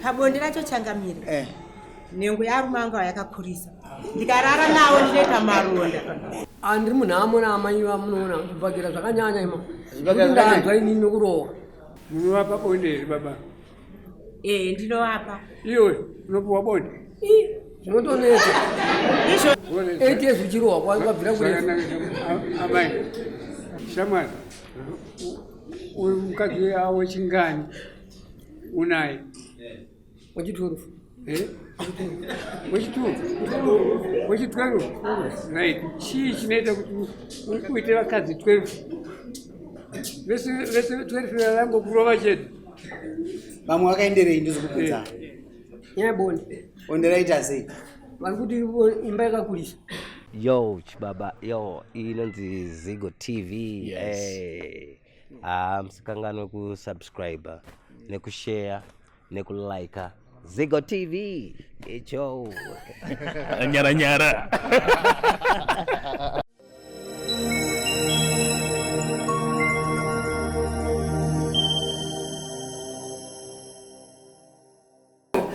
Pabonde racho changamire. Eh. Nhengo yarume anga yakakurisa. Ndikarara nawo ndinoita maronda. Ah, ndiri munhamo naamai vamunoona zvibhakera zvakanyanya ima. Ndanzwa inini nokurohwa. Munovapa bonde here baba? Eh, ndinovapa. Iwe unopiwa bonde? Zvinotonetsa. Izvo 8 years uchirohwa kwabvira kure. Amai. Shamwari. Uyu mukadzi wechingani unaye? Wechituru. Eh? Wechituru. Wechituru. Right. Chii chinoita kuti uite vakadzi 12? Vese vese 12 vangokurova chete. Vamwe vakaenderei ndizokubvunza. Eh. Nyaya bonde. Bonde raita sei? Vari kuti imba yakakurisa. Yo chibaba yo iyi inonzi Zigo TV. Yes. Hey. Ah, musikanganwe kusubscribe nekushare nekulike Zigo TV icho. Nyara nyara.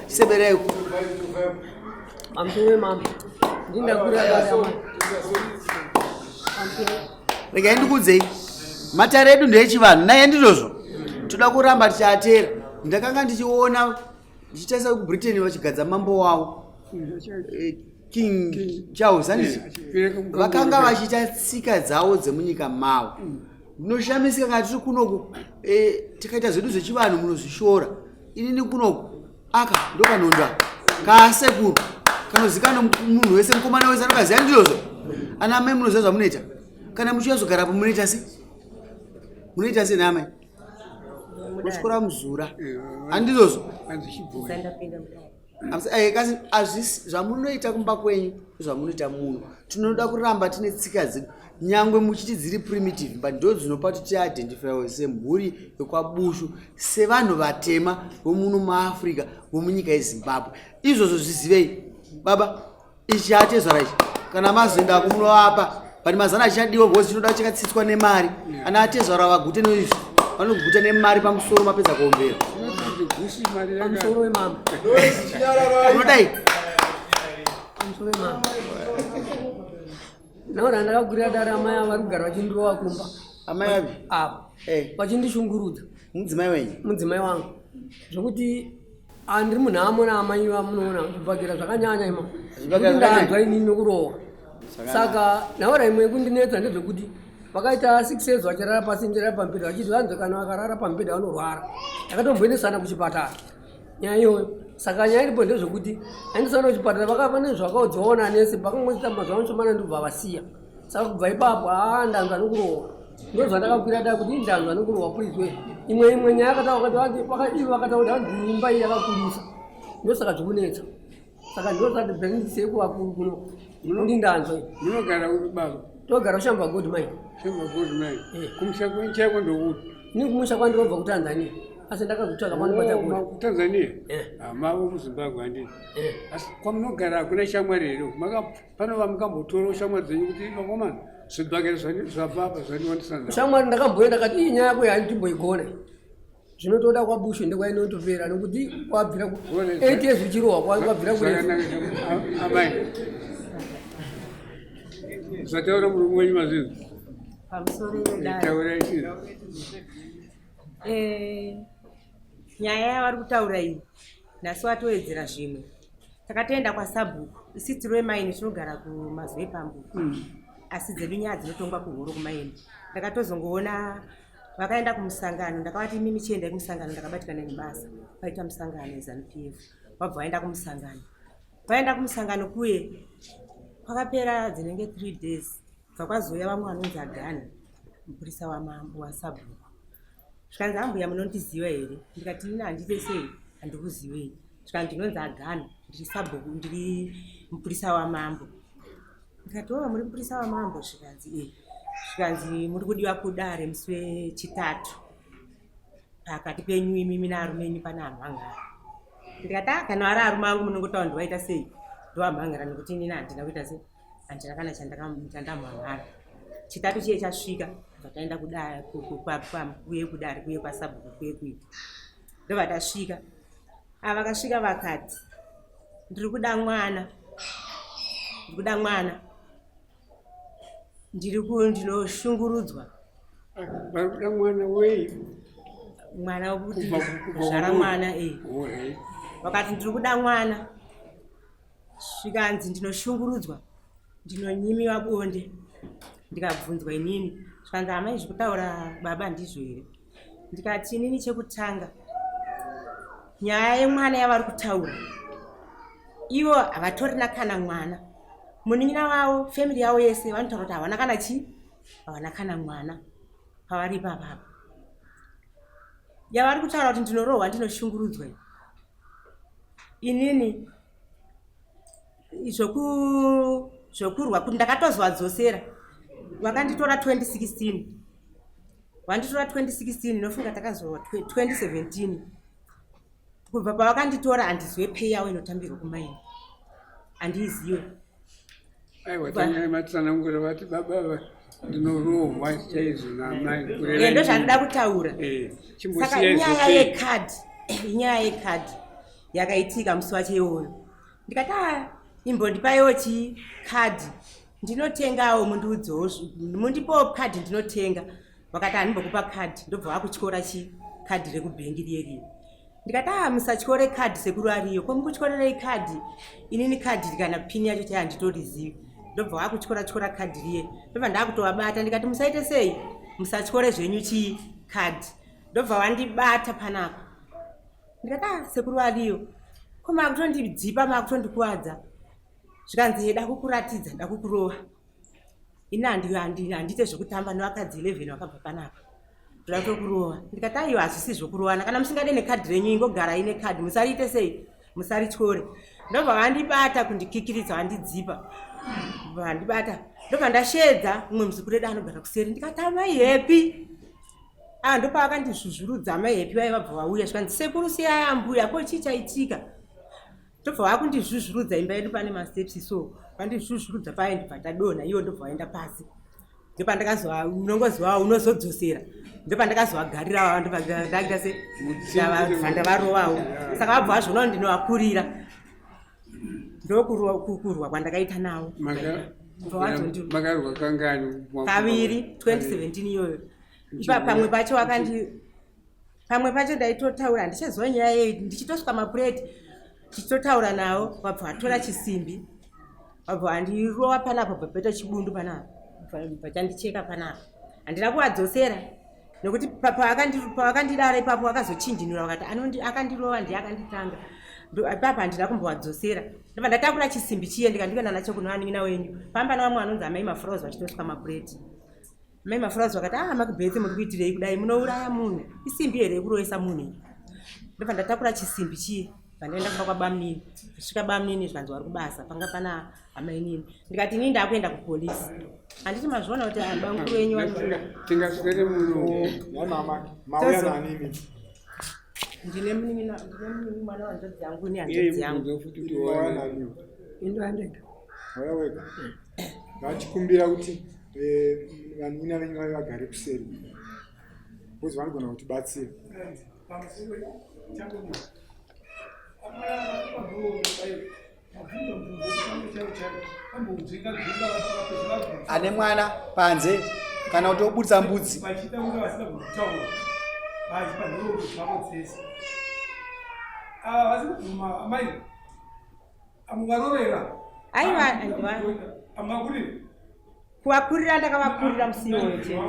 Sebereko. Amsoro mama. Ndindakura baba. Regai ndikuudzei. Matare edu ndeechivanhu naye ndizvozvo. Toda kuramba tichiatera. Ndakanga ndichiona ndichitarisa kuBritain vachigadza mambo wavo. Eh, King Charles handiti vakanga vachiita tsika dzavo dzemunyika mavo. Ndinoshamisika kana tiri kunoku eh, tikaita zvedu zvechivanhu munozvishora. Inini kunoku aka ndokanonda kasekuru kanozikanwa munhu wese mukomana wese anokaziva ndizvozvo ana amai munoziva zvamunoita kana muchiuya zogarapo munoita se munoita se naamai muchikora muzura handizvozvo Eh, kasi azvisi zvamunoita kumba kwenyu zvamunoita muno tinoda kuramba tine tsika dzedu nyangwe muchiti dziri primitive but ndo dzinopa kuti tiidentifywe semhuri yekwabushu sevanhu vatema vomuno muafrica vomunyika yezimbabwe izvozvo zvizivei baba ichi atezvara ichi kana mazoenda kumunovapa but mazana achichadiwa because chinoda chakatsitswa nemari ana atezvara vagute neizvi vanoguta nemari pamusoro mapedza kuombera pamusoro wemama unodai pamusoro wemama naona ndakagurira dare amai ava vari kugara vachindirova kumba amai avi ava eh. vachindishungurudza mudzimai wenyu mudzimai wangu zvekuti Ah, ndiri munhamo naamai vamunoona zvibhakera zvakanyanya ima ndanzwa inini nokurohwa saka nhaura imwe yekundinetsa ndezvekuti vakaita six years vachirara pasi ndirara pamubhedha vachiti vanzi kana vakarara pamubhedha vanorwara takatomboendesana kuchipatara nyaya iyoyo saka nyaya iripo ndezvekuti aendesana kuchipatara vakava nezvakaudzaona nese vakangoita mazuva mashomana ndobva vasiya saka kubva ipapo haa ndanzwa nekurohwa ndozvandakakwira da kuti ndanzwa nekurohwa please we imwe imwe nyaya yakataura vakataura hanzi imba iyi yakakurisa ndosaka zvikunetsa saka ndosati bhekisei kuvakuru kuno ndi ndanzwa munogara uri baba togara kushamba gold mine shamba gold mine eh. kumusha kwenyu chaiko ndokuti ni kumusha kwandinobva kutanzania asi ndakazotsvaka pano pachakuda kutanzania eh. ah, mavo kuzimbabwe handii eh. asi kwamunogara hakuna shamwari here Pano vamukambotora shamwari dzenyu kuti vakomana zvibhakera zvabva apa zvandiwandisa shamwari ndakamboenda kati iyi nyaya yako yaindimboigona zvinotoda kwabushu ndekwainotopera nekuti kwabvira eight years uchirohwa kwabvira kureamai zvataura murume wenyu mazvinhu pamusoro taurai chinhu eh, nyaya yavari kutaura iyi nhasi watowedzera zvimwe takatoenda kwasabhuku isi tiri wemaini tinogara kumazuva epambuku mm. asi dzedu nyaya dzinotongwa kuhoro kumaini ndakatozongoona vakaenda kumusangano ndakavati imimi chiendai kumusangano ndakabatikana nebasa paita musangano wezanu p f vabva vaenda kumusangano vaenda kumusangano kuye kwakapera dzinenge three days bva kwazouya vamwe vanonzi agani mupurisa wamambo wasabhuku zvikanzi ambuya munondiziva here ndikati ini handite sei handikuzivei zvikanzi ndinonzi agano ndiri sabhuku ndiri mupurisa wamambo ndikati o muri mupurisa wamambo zvikanzi e zvikanzi muri kudiwa kudare musi wechitatu pakati penyu imimi naarume enyu pane amhangara ndikati a ah, kana ari arume angu munongotaura ndiwaita sei ndoamhangara nekuti inini handina kuita sei handina kana chandamhan'ara chitatu chiye chasvika bva taenda kuye kudare kuye kwasabhuku kuye kuye ndobva tasvika Ava vakasvika vakati ndiri kuda mwana, ndiri kuda mwana, ndiri ndinoshungurudzwa. Vari kuda mwana wei? Mwana wekuti kuzvara mwana e. Vakati ndiri kuda mwana, zvikanzi ndinoshungurudzwa, ndinonyimiwa bonde. Ndikabvunzwa inini, zvikanzi amai zvekutaura baba ndizvo here? Ndikati inini chekutanga nyaya yemwana yavari kutaura ivo havatorina kana mwana, munin'ina wavo family yavo yese vanotaura kuti havana kana chii, havana kana mwana pavari ipapapa. Yavari kutaura kuti ndinorohwa ndinoshungurudzwa, inini zvokurwa kuti ndakatozovadzosera. Vakanditora 2016, vanditora 2016, nofunga takazorwa 2017. Kubva pavakanditora handizive pay yavo inotambirwa kumaini, handiizive. Aiwa, tanyaya matsanangura vati baba ndinorohwa chaizvo naamai. Ndo zvandida kutaura. Saka inyaya yekadhi, inyaya yekadhi yakaitika musi wacho iwoyo. Ndikati a imbondipaiwo chii kadhi ndinotengawo, mundiudzewo, mundipowo kadhi ndinotenga. Vakati handimbokupa kadhi, ndobva vakutyora chi kadhi rekubhengi riye riye. Ndikati a musatyore kadhi sekuru ariyo, ko mukutyorerei kadhi? Inini kadhi kana pini yacho chai handitorizivi. Ndobva vakutyora tyora kadhi riye, ndobva ndakutovabata ndikati musaite sei, musatyore zvenyu chii kadhi. Ndobva vandibata panapa. Ndikati a sekuru ariyo, ko makutondidzipa, makutondikuwadza. Zvikanzi he dakukuratidza, dakukurova. Ini handiite zvekutamba nevakadzi 11 vakabva panapa, ndoda kutokurova. Ndikati aiwa, hazvisi zvokurovana, kana musingade nekadhi renyu ingogarai nekadhi, musariite sei, musarityore. Ndobva vandibata kundikikiritsa, vandidzipa, vandibata. Ndobva ndasheedza mumwe muzukuru edu anogara kuseri, ndikati amai Happy. Ah, ndopavakandizvuzvurudza amai Happy vaiva vabva vauya, zvikanzi sekuru siyai ambuya, ko chii chaitika? Ndobva vakundizvuzvurudza, imba yedu pane masteps so, vandizvuzvurudza paye ndibva ndadonha, ivo ndobva vaenda pasi. Ndopandakazova, unongoziva unozodzosera, ndopandakazovagarira, ndaita se ndabva ndavarovawo. Saka vabva vazviona kuti ndinovakurira, ndokurwa kwandakaita navo. Makarwa kangani? Kaviri, 2017 iyoyo. Ipa pamwe pacho wakandi, pamwe pacho ndaitotaura, handichaziva nyaya yeyi, ndichitoswa mapureti tichitotaura navo, vabva vatora chisimbi, vabva vandirova panapa, bva paita chibundu panapa, bva chandicheka panapa. Handina kuvadzosera nekuti pavakandidaro ipapo vakazochinjinura vakati akandirova ndiye akanditanga. Ipapo handina kumbovadzosera, ndobva ndatakura chisimbi chiye ndikandikuenda nacho kuna vanin'ina wenyu pamba navamwe vanonzi amai Mafroze vachitoswa mapureti. Mai Mafroze vakati ah, Macbeth muri kuitirei kudai, munouraya munhu, isimbi here yekurovesa munhu iyi? Ndobva ndatakura chisimbi chiye, pandaenda kumba kwabamunini. Ndisvika bamunini zvikanzi vari kubasa, panga pana amainini. Ndikati inini ndakuenda kupolisi, handiti mazviona kuti bamukuru wenyu tingaswere muno. Mauya nanini? Ndine munin'ina, ndine munin'ina mwana wanzvadzi yangu nehanzvadzi yangu. Mauya nani? Mauya wega. Vachikumbira kuti vanina venyu vave vagare kuseri, because vanogona kutibatsira. Ane mwana panze kana kuti obudisa mbudzi. Aiwa, kuvakurira ndakavakurira musi iwoyo chete,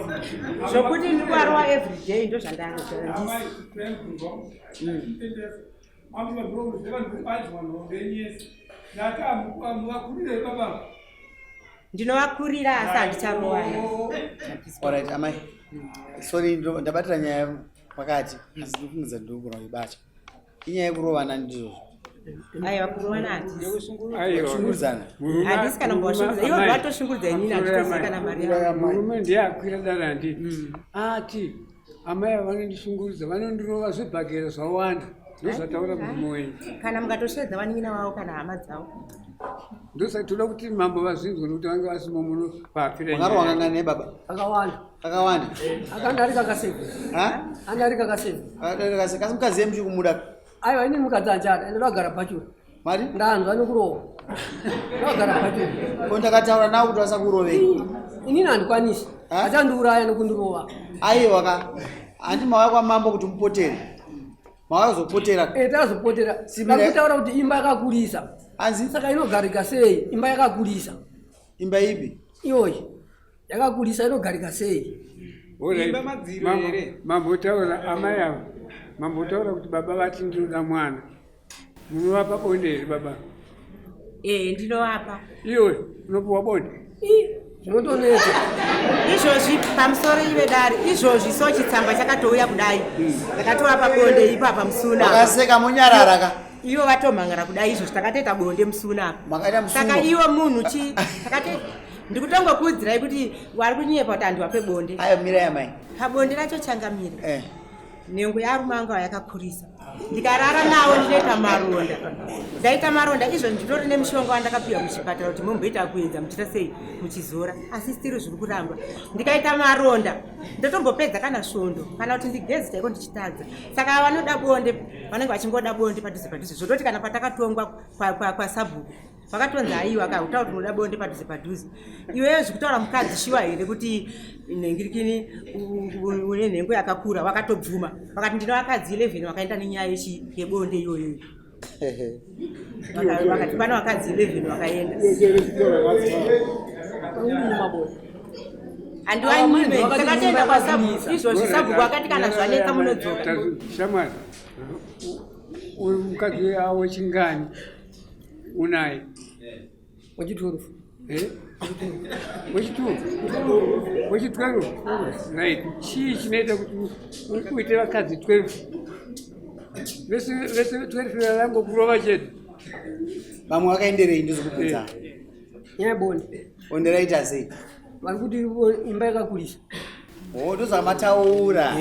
zvokuti ndikuvarova everyday ndo zvandandisi. Ndinovakurira asi handicharowana. Alright, amai, sorry, ndabatira nyaya pakati, asi ndikufungidza ndinogona kuibata. Inyaya yekurovana ndizvozvo? Aiwa, kurovana handisi. Kushungurudzana. Handisi kana kumbovashungurudza, ivo vatoshungurudza inini, handitozivi kana mari yavo. Murume ndiye akwira dare, handiti? Ati amai ava vanondishungurudza, vanondirova zvibhagera zvawanda, ndozvataura murume wenyu. Kana mukatosvedza vanin'ina vavo kana hama dzavo. Ndosaka toda kuti mambo vazvinzwe, nekuti vange vasimo muno paapira. Makarohwa kangani baba? Akawanda. Kakawanda. Akandarika kaseve. Ha? Andarika kaseve. Akadarika kaseve. Kasi mukadzi yemuchi kumuda? Aiwa, ini mukadzi achada, ende ndagara bhachura. Mari? Ndanzwa nekurohwa. Ndagara bhachura. Ko ndakataura nawo kuti vasakurovei. Inini handikwanisi. Achandiuraya nekundirova. Aiwa ka. Handi mauya kwamambo kuti mupotere. Mauya kuzopotera. Eh, tazopotera. Simira- Kutaura kuti imba yakakurisa. Anzi? Saka inogarika sei? Imba yakakurisa. Imba ipi? Iyoyi. Yakakurisa inogarika sei? Alright. Mambotaura amai ava, mambotaura kuti baba vati ndinoda mwana. Munovapa bonde here baba? Ee, ndinovapa. Iwe unopiwa bonde? Zvinotonetsa. Izvozvi pamusoro ive dare, izvozvi so chitsamba chakatouya kudai. Ndakatovapa bonde ipapa musuna. Vakaseka monyarara ka. Ivo vatomhangara kudai izvozvi takatoita bonde musuna apa. Makaita musungo. Saka iwo munhu chi takati ndikutongokuudzirai kuti wari kunyepa kuti handiwape bonde. Ayo mirai amai. Pabonde racho changamire. Eh. Nhengo yearume anga yakakurisa. Ndikarara nawo ndinoita maronda. Ndaita maronda izvo nditori nemishonga wandakapiwa muchipatara kuti mumboita kuedza muchiita sei muchizora, asi stiri zviri kuramba. Ndikaita maronda ndotombopedza kana svondo kana kuti ndigezi chaiko ndichitadza. Saka vanoda bonde vanenge vachingoda bonde padhuze padhuze, zvototi kana patakatongwa kwasabhuku vakatonzi aiwa ka utaura kuti unoda bonde padhuze padhuze. Iwewe zvikutaura mukadzi shiwa here kuti nhengirikini une nhengo yakakura? Vakatobvuma vakati ndine vakadzi 11 vakaenda nenyaya yebonde iyoyo. Vakati pane vakadzi 11 vakaenda. Handiwanyime, takatoenda kwasabhuku izvozvi. Sabhuku akati kana zvanetsa munodzoka. Shamwari, uyu mukadzi awo chingani unaye? Wechituru. Eh? Wechituru? Wechi12? Right. Chii chinoita kuti uite vakadzi 12 vese vese 12 vangokurova chete? Vamwe vakaenderei ndozokubvunza. Nyaya yebonde. Bonde raita sei? Vari kuti imba yakakurisa. Oh, ndozvamataura.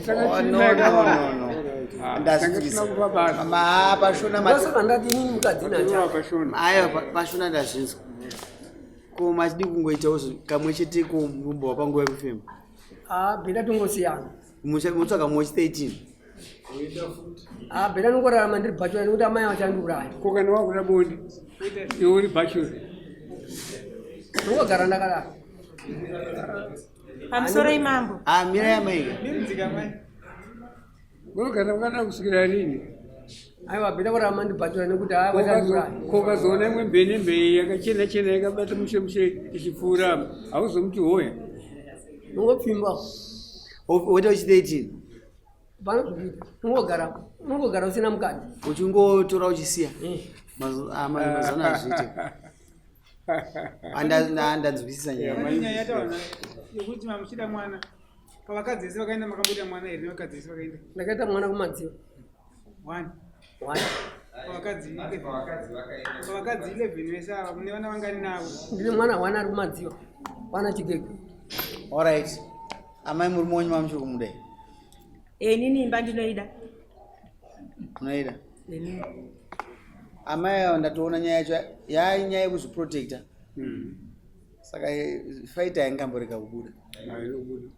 Saka Oh, no, chii no, no, no. Ah, Ndazvinzwisa. tanga tisina kupa basa. Mama, pashona Ndosaka ndati inini mukadzi nacha. Pashona. Aiwa, pashona ndazvinzwa. Ko machidi kungoitawo kamwe chete ko mumbo wapanguva yekufema? Ah, bheda tongosiyana. Mutsvaga mumwe wechi 13. Ah, bheda nongorarama ndiri bhachura nekuti amai vachandiuraya. Ko kana wakuda bonde iwe uri bhachura? Ndongogara ndakadaro. Pamusoro imambo. Ah, mirai amai. Unogara wakada kusvikira rini? Aiwa, bheda kurarama ndiri bhachura nekuti haa vachandiuraya. Ko ukazoona imwe mbene mbei yakachena chena yakabata mushe mushe ichipfuura, hauzomuti hoya? Nongopfimba. Woita wechi 13. Panozvikuita. Unongogara unongogara usina mukadzi. Uchingotora uchisiya. Mazano hazviite. Ndanzwisisa nyaya. Pane nyaya yataura yekuti mamuchida mwana pavakadzi vese vakaenda, makamboita mwana here nevakadzi vese vakaenda? Ndakaita mwana kumadziva. One? One. Pavakadzi 11 vese ava mune vana vangani navo? Ndine mwana one ari kumadziva. Wana chigege. Alright. Amai, murume wenyu mamuchiri kumuda? Inini imba ndinoida. Munoida? Inini. Amai ava ndatoona nyaya yacho yai nyaya yekuzviprotecta. Saka fight haingamborega kubuda. Hainobuda.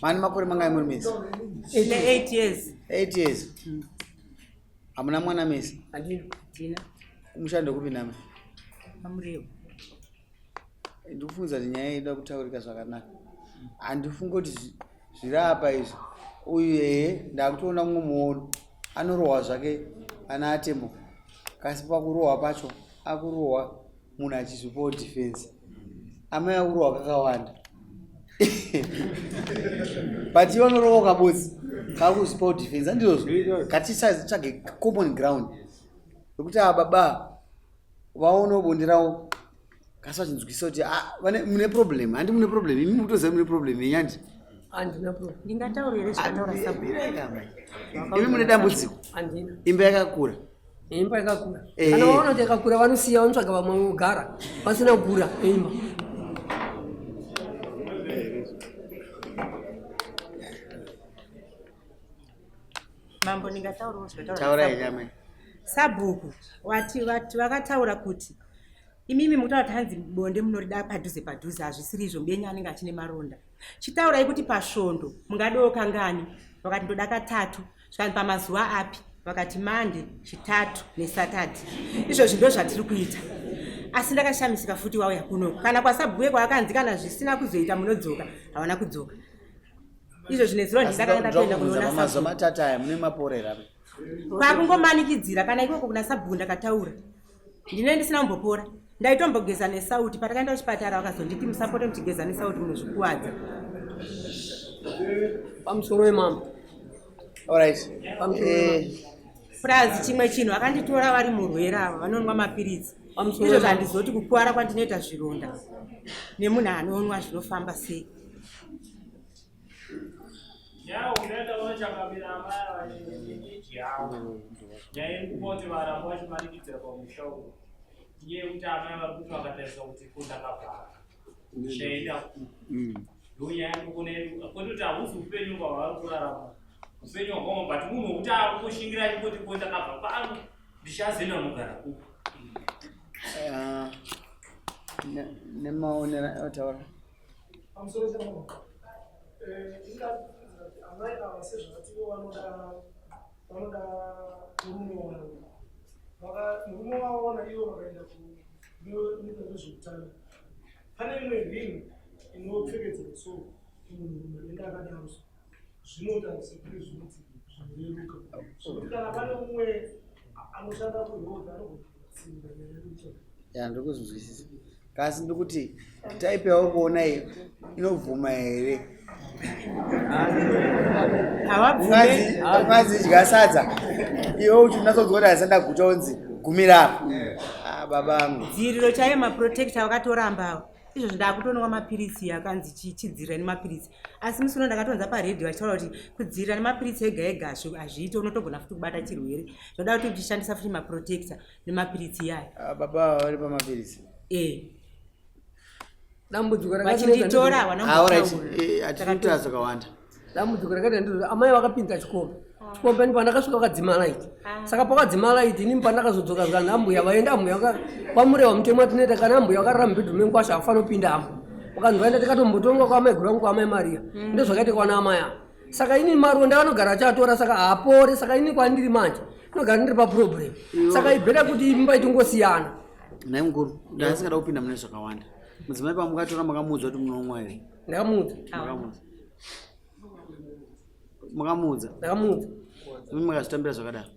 Mani makore mangai muri mese? Ine 8 years. 8 years. Hamuna mwana mese? Handina. Tina. Kumushando kupi name? Pamurewo. Ndikufunza kuti nyaya inoda kutaurika zvakanaka. Handifungi kuti zviri apa izvi. Uyu ehe, ndakutoona mumwe muono anorohwa zvake ana atembo, kasi pakurohwa pacho akurohwa munhu achizvipawo defense. Amai akurohwa kakawanda, but iwe unorohwa kabodzi kakuzvipawo defense, handizvozvo? Ngatisatsvage common ground nekuti ava baba vaonewo bonde ravo kasi vachinzwisisa kuti ah, mune problem. Handi mune problem? Imi mutoziva mune problem yenyu, handi? Handina problem. Ndingataura here zvakataura sabhuku? Imi mune dambudziko? Handina. Imba yakakura. Imba yakakura. Kana vaona kuti yakakura vanosiya, vanotsvaga vamwe vogara pasina kukura imba. Mambo, ndingataurawo zvakataura Taurai sabhuku? amai. Sabhuku wati vakataura kuti imimi mukutaura kuti hanzi bonde munorida padhuze padhuze, hazvisiri izvo. Mubenyu anenge achine maronda. Chitaurai kuti pasvondo mungadewo kangani? Vakati ndoda katatu. Zvikanzi pamazuva api? Vakati Monday, Chitatu neSaturday. Izvozvi ndo zvatiri kuita. Asi ndakashamisika futi wauya kuno. Kana kwasabhuku kwaakanzi kana zvisina kuzoita munodzoka, havana kudzoka. Izvozvi nezuro ndakanga ndatoenda kunoona mazuva matatu aya mune maporera. Kwakungomanikidzira kana ikoko kuna sabhuku ndakataura. Ndine ndisina kumbopora. Ndaitombogeza nesauti patakaenda kuchipatara vakazonditi musapote muchigeza nesauti munozvikuwadza. Pamusoro wemambo. Alright. Eh. Prazi chimwe chinhu vakanditora vari murwere ava vanonwa mapiritsi. Izvo zvandizoti kukuwara kwandinoita zvironda nemunhu anonwa zvinofamba sei. Nyaya unoenda changamira amai ava neji yavo. Nyaya iri kupa kuti varamba vachimanikidzira pamusha uyu. Inyaya yekuti amai vari kuti vakatarisa kuti ko ndakabvara. Ndichaenda kupi. Ndonyaya yandikuona kwete kuti hahusi upenyu hwavari kurarama. Upenyu hwakaoma but munhu wekuti akungoshingira achingoti ko ndakabva pano ndichazoenda kunogara kupi. Ah, nemaonero ataura. Pamusoro chavo eh, ingafungidzira kuti amai ava sezvavativo vanoda vanoda murume wavo murume wavo wana ivo vakaenda kunoita nezveutano pane imwe ring inopfekedzerwa so munhu madenda akadaro so zvinoita sekunge zvinoti zvinoreruka zvekuti kana pane umwe anoshanda kuhealth anogona kutsimbira nyaya yekutsvaga ya ndiri kuzvinzwisisa kasi ndikuti type yauri kuona iyo inobvuma here unganzi dya sadza iwe uchinatsodzwa kuti haisanda guta unzi gumira apa ah, baba angu dziviriro chaiyo maprotector vakatoramba izvozvo ndakutonwa mapiritsi akanzi chidzivirira nemapiritsi asi musi uno ndakatonza paredhiyo vachitaura kuti kudzivirira nemapiritsi ega ega hazviite unotogona futi kubata chirwere zvoda kuti uchishandisa futi maprotector nemapiritsi iyayo ah, baba vari pamapiritsi eh. Dambudziko vachinditora hawanaahatinotaura eh, zvakawanda dambudziko rakaita ndizvo amai vakapinza chikomba chikomba ini pandakasvika vakadzima light ah. saka pakadzima light ini pandakazodzoka zvikanzi ambuya vaenda ambuya kwamurewa mutemo atinoita kana ambuya vakarara mubhedhu menkwasha havafanira kupinda ambo vakanzi vaenda tikatombotongwa kwaamai guru vangu kwaamai mariya mm. ndozvakaita kwana amai ava saka ini maronda anogara achiatora saka haapore saka ini kwandiri manje inogara ndiri paproblem saka ibheta kuti imba itongosiyana nhai mukuru ndasingada kupinda mune zvakawanda mudzimai pamukatora makamuudza kuti munomwa here ndakamuudza makamuudza makamuudza ndakamuudza imi makazvitambira zvakadaro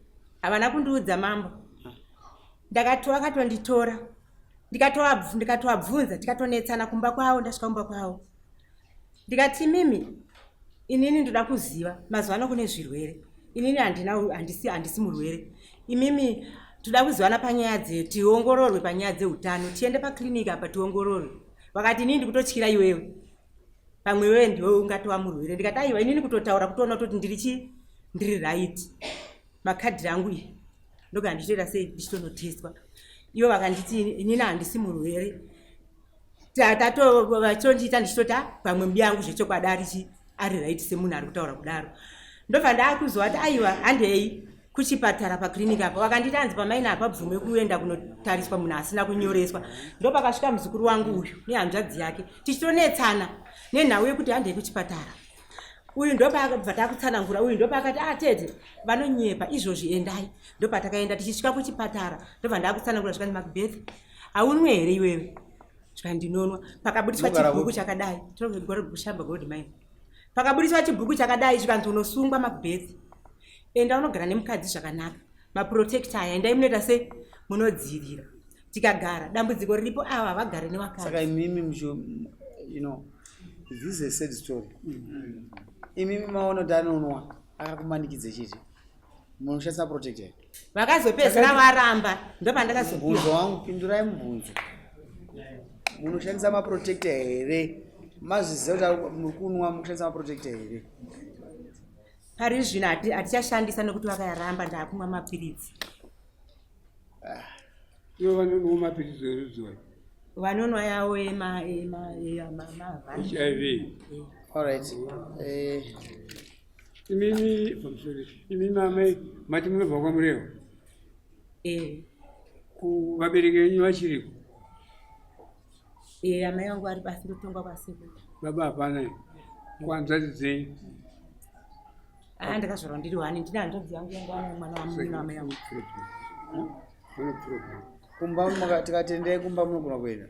havana kundiudza mambo ndakati vakatonditora ndikatoabvunza tikatonetsana kumba kwavo ndasvika kumba kwavo ndikati mimi inini ndoda kuziva mazuva ano kune zvirwere inini handina handisi handisi murwere imimi toda kuzivana panyaya dze tiongororwe panyaya dzeutano tiende paclinic apa tiongororwe vakati inini ndikutotyira iwewe pamwe iwewe ndiwe ungatova murwere ndikati aiwa inini kutotaura kutoona kutoti ndiri chii ndiri right makadhi angu iyi ndoga ndichitoita sei ndichitonotestwa ivo vakanditi inini handisi murwere tatovachondiita ndichitoti ah, pamwe mbi yangu zvechokwadi arichi ari right semunhu ari kutaura kudaro ndobva ndaakuzwa kuti aiwa handei kuchipatara paclinic apa vakanditi anzi pamaina hapabvume kuenda kunotariswa munhu asina kunyoreswa ndopakasvika muzukuru wangu uyu nehanzvadzi yake tichitonetsana nenhau yekuti handei kuchipatara uyu ndopakabva takutsanangura uyu ndopaakati ah tete vanonyepa izvozvi endai ndopatakaenda tichisvika kuchipatara ndobva ndakutsanangura zvikanzi macbeth haunwe here iwewe zvikanzi ndinonwa pakabudiswa chibhuku chakadai tinoshamba gold mine pakabudiswa chibhuku chakadai zvikanzi unosungwa macbeth enda unogara nemukadzi zvakanaka maprotector aya endai munoita sei munodzivirira tikagara dambudziko riripo ava havagare nevakadzi saka imimi mucho you know this is a sad story mm. imimi maona kuti anonwa akakumanikidze chete munoshandisa protector vakazopedzisira varamba ndopandakazobvunzo wangu pindurai mubvunzo munoshandisa maprotector here mazviziva kuti muri kunwa mukushandisa maprotector here pari zvino hatichashandisa nekuti vakayaramba ndakumwa mapiritsi ah. Ivo vanonwa mapiritsi erudzoi? Vanonwa yawo ema HIV. All right. Eh. Imimi pamusoro. Imimi amai mati munobva kwaMurewa? Eh. Kuvabereki venyu vachiriko? Eh, amai vangu vari basi ndotongwa kwasekuru. Baba hapana. Kuhanzvadzi dzenyu? Ah, ndakazvarwa ndiri wani, ndine hanzvadzi yangu yangu ane mwana wamunina wamai yangu. Mune problem. Kumba tikatendei kumba munogona kuenda?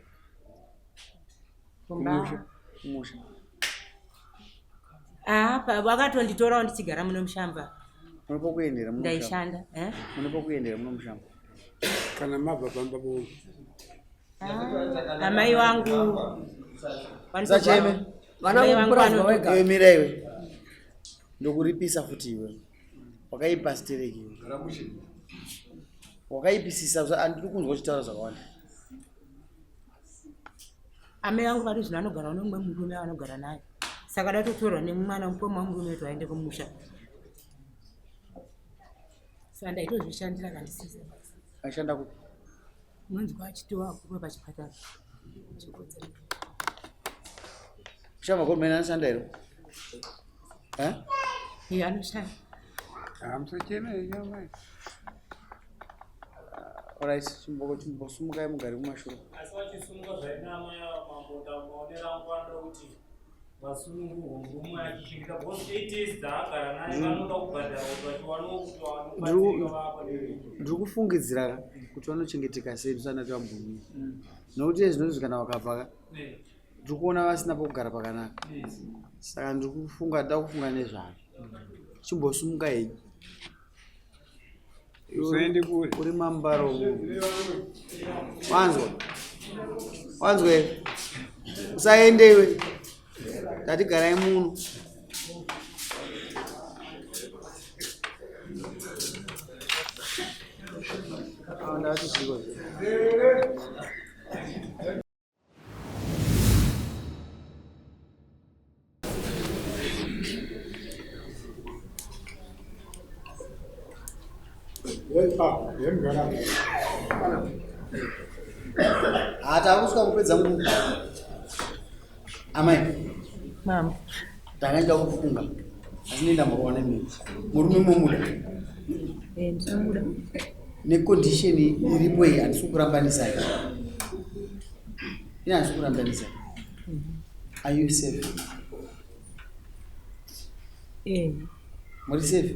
Kumba. Kumusha. Ah, vakatonditorawo ndichigara muno mushamba. Mune pokuendera muno mushamba? Ndaishanda, eh? Mune pokuendera muno mushamba? Kana mabva pamba po. Ah, amai vangu Usacheme. Amai vangu Iwe mira iwe. Ndokuripisa futi iwe. Wakaipa stereki iwe. Wakaipisisa, andiri kunzwa uchitaura zvakawanda. Amai vangu vari zvino anogara nemumwe murume vanogara naye, saka datotorwa nemwana mukoma wemurume kuti vaende kumusha, saka ndaitozvishandira kandisisa. Aishanda kupi? Unonzi kwachitiwa akuru pachipatara chikodzero. Kushamba government anoshanda here? Eh? Iye anoshanda. Hamusacheme henyu amai. Alright, chimboko chimbosumukai mugare kumashure. Asi vachisumuka zvaina amai ava, mambo, maonero angu anoda kuti vasunungurwe, murume achichengeta, because 8 years dzaagara naye vanoda kubhadhara kuti vachiwanawo kuti vanobatsirika vapa. Ndiri kufungidzira kuti vanochengeteka sei tisana tabvumira, nokuti zvinozvi kana vakabva ka, ndiri kuona vasina pokugara pakanaka, saka ndiri kufunga, nda kufunga nezvazvo. Chimbosumuka henyu. Usaende kure. Uri mambaro, wanzwa? Wanzwa here? Usaende iwe, ndatigarai muno. Ah, ndati zviko zve. Hata kusvika kupedza nguva, amai. Mama. Ndanga ndida kufunga, asi ndendamborwa nemhiko. Murume momuda? Eh, ndinomuda. Necondition iripo iyi, handisi kukurambanisai ine, handisi kukurambanisai. Are you safe? Eh. Muri safe?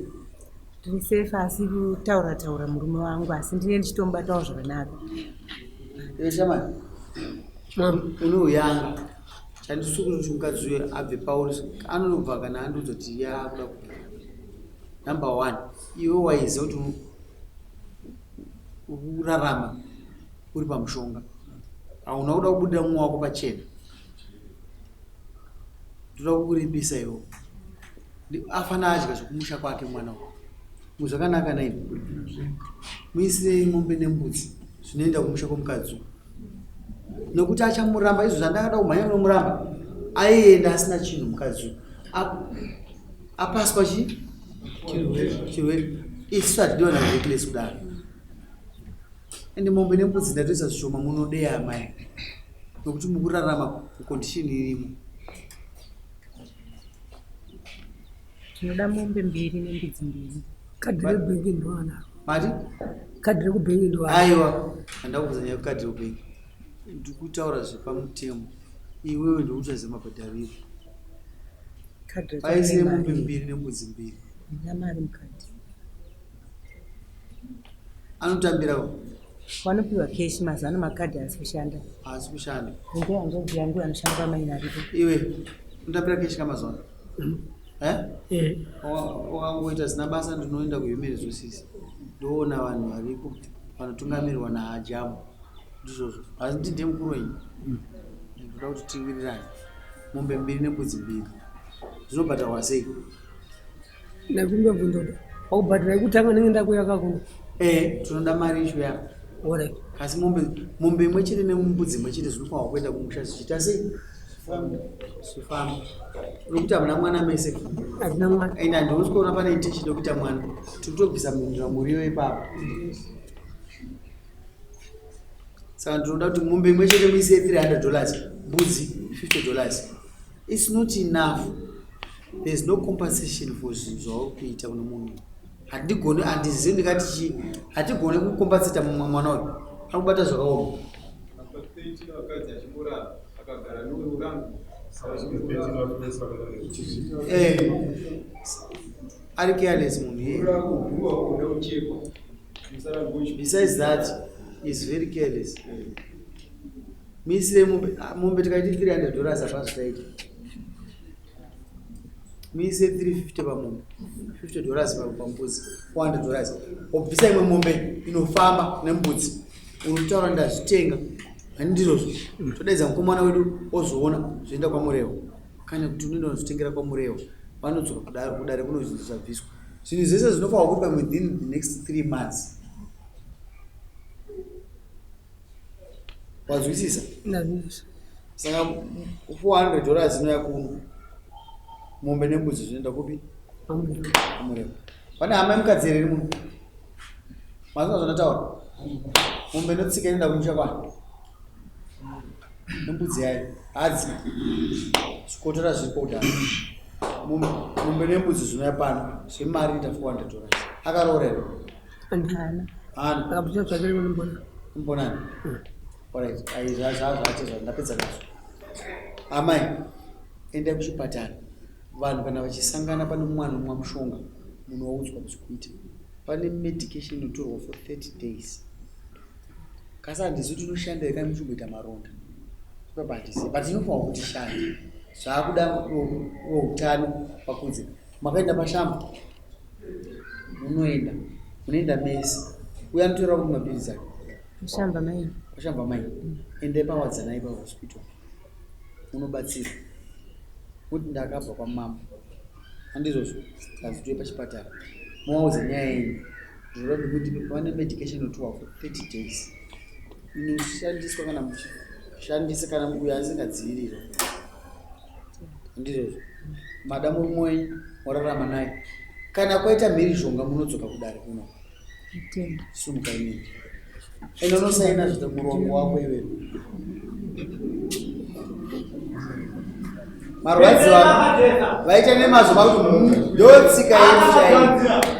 Ndiri safe, asi kutaura taura murume wangu, asi ndine ndichitomubatawo zvakanaka. Iwe shamani, une uyanga chandisi kuti mukadzi uyo abve pauri, anonobva kana andiudza kuti yakuda kubva. Number one, iwe waiziva kuti uri kurarama uri pamushonga, hauna kuda kubudira mumwe wako pachena. Ndoda kukuripisa iwo. Afana adya zvekumusha kwake mwana uyu muzvakanaka naini. Muisirei mombe nembudzi zvinoenda kumusha kwomukadzi uyu, nokuti achamuramba. Izvo zvandakada kumhanya kunomuramba, aienda asina chinhu mukadzi uyu. Apaswa chi chirwere. Isu hatidiwa nareckless kudaro. Ende mombe nembudzi ndatoisa zvishoma, munodeya amai, nokuti mukurarama mucondition irimo. Tinoda mombe mbiri nembudzi mbiri. Kadhi rebhengi ndoanaro. Mati? Kadhi rekubhengi ndoanaro. Aiwa, handakubvunza nyaya yekukadhi rekubhengi, ndikutaura zvepamutemo. Iwewe ndikuchaziva mabhadhariro. Kadhi Paise mombe mbiri nembudzi mbiri. Ndina mari mukadhi. Anotambirawo? Vanopiwa cash mazano, makadhi haasi kushanda. Haasi kushanda. Ende hanzvadzi yangu anoshanda pamaini aripo. Iwe unotambira cash kamazuva, eh? Wakangoita zina basa. Ndinoenda kuhuman resources, ndoona vanhu variko vanotungamirirwa naajamu. Ndizvozvo, asi ndi ndemukuru wenyu. Ndoda kuti tiwirirane. Mombe mbiri nembudzi mbiri zvinobhadharwa sei? Ndakumbobvunza kuti pakubhadhara yekutanga ndenge ndakuya kuno. Eh, tinoda mari icho ya. Alright. Asi mombe imwe chete nembudzi imwe chete zvinofanirwa kuenda kumusha zvichiita sei? Zvifamba, nokuti hamuna mwana mese. Hatina mwana. Ende handisi kuona pane intention yekuita mwana. Tirikutobvisa muriwo ipapo, saka ndinoda kuti mombe imwe chete muise $300, mbudzi $50. It's not enough. There is no compensation for zvinhu zvauri kuita kune munhu. Handigoni, handizivi ndingati chii. Hatigoni kucompensata mumwe mwana uyu ari kubata zvakaoma. Apa 30 vakadzi achingoramba akagara neuramba. Eh, ari careless munhu iye. Besides that, is very careless. Muisire mombe, ah, mombe tikaiti 300 dollars hapana zvitaita. Muise 350 pamombe, 50 dollars pambudzi, 400 dollars. Wobvisa imwe mombe inofamba nembudzi. Unotaura ndazvitenga. Hani ndizvozvo. Todaidza mukomana wedu ozoona zvoenda kwaMurewa. Kana kuti unoenda unozvitengera kwaMurewa. Vanodzoka kudaro kudare kuno zvinhu zvabviswa. Zvinhu zvese zvinofanirwa kuitwa within the next 3 months. Wazwisisa? Ndazwisisa. Saka 400 dollars inouya kuno. Mombe nembudzi zvinoenda kupi? Kwamurewa. Pane hama yemukadzi here iri muno? Mazvinzwa zvandataura? Mombe inotsika inoenda kumusha kwani? Nembudzi yayo. Hadzi. Zvikotora zviripo kudhara. Mombe nembudzi zvinouya pano. Zvemari inoita 400 dollars. Akaroora here? Handina. Hana. Akabvisa tsvakiri kunombona. Mbonani. Alright, ai zva ndapedza nazvo. Amai, endai kuchipatara. Vanhu kana vachisangana pane mumwe anomwa mushonga munoudzwa zvekuita. Pane medication inotorwa for 30 days. Kasi handizivi kuti inoshanda here kana muchimboita maronda. Ipapa handizivi, but inofanirwa kuti ishande. Zvakuda veutano pakudze. Makaenda pashamba munoenda munoenda mese uye anotora kuti mapiritsi ake Pashamba mai. Pashamba mai. Endai pawadzanai pahospital munobatsirwa. Kuti ndakabva kwamambo. Handizvozvo kanzi tuye pachipatara. Movaudza nyaya yenyu. Zvoreva kuti pane medication inotorwa for 30 days. Inoshandiswa kana muchishandisa kana uyo asingadzivirirwa. Handizvozvo. Mada murume wenyu morarama naye. Kana kwaita mhirizhonga munodzoka kudare kuno. Sumuka inini. Ende unosaina zvita murongo wako iwewe. Marwadziwa vaita nemazvo makuti ndotsika yedu chaiyo.